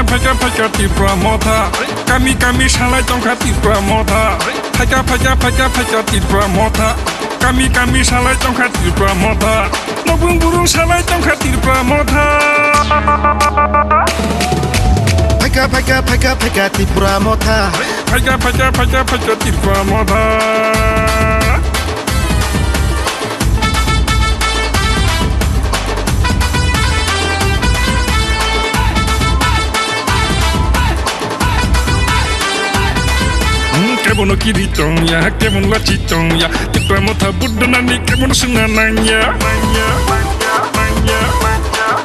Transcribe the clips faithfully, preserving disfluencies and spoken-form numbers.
Phaika phaika Tipra Motha, kami kami salai tongkha Tipra Motha. Phaika phaika phaika phaika Tipra Motha, kami kami salai tongkha Tipra Motha. Nokbung burung salai tongkha Tipra Motha. Phaika phaika phaika phaika Tipra Motha. Phaika phaika phaika phaika Tipra Motha. Hmm, kebono kiri tongya, kebono lachi tongya. Tipra Motha budonani kebono sungna nangya.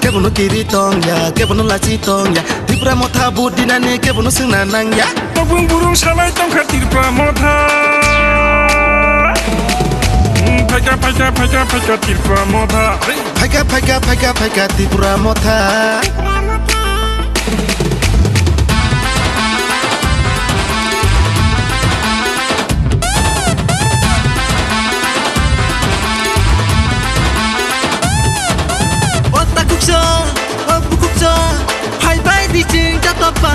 Kebono kiri tongya, kebono lachi tongya. Tipra Motha budinani kebono sungna nangya. Nokbung burung salai tongkha Tipra Motha. Hmm, phaika phaika phaika phaika Tipra Motha. Phaika phaika phaika phaika Tipra Motha. O takhuksa, o bukhuksa, phaibai di chwng joto ba.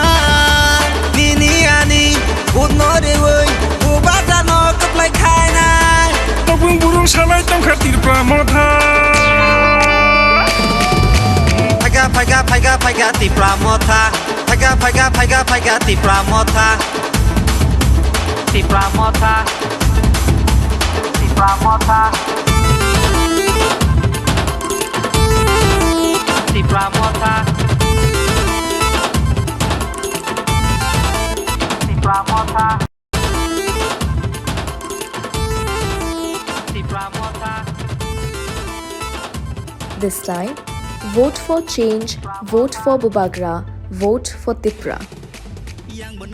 Nini ani, o norewi, o badano kwplai khainai. Nokbung burung salai tongkha Tipra Motha. Phaika, phaika, phaika, phaika, Tipra Motha. Phaika, phaika, phaika, phaika, Tipra Motha. Tipra Motha. Tipra Motha. Tipra Motha. Tipra Motha. Tipra Motha. This time, vote for change, vote for Bubagra, vote for Tipra.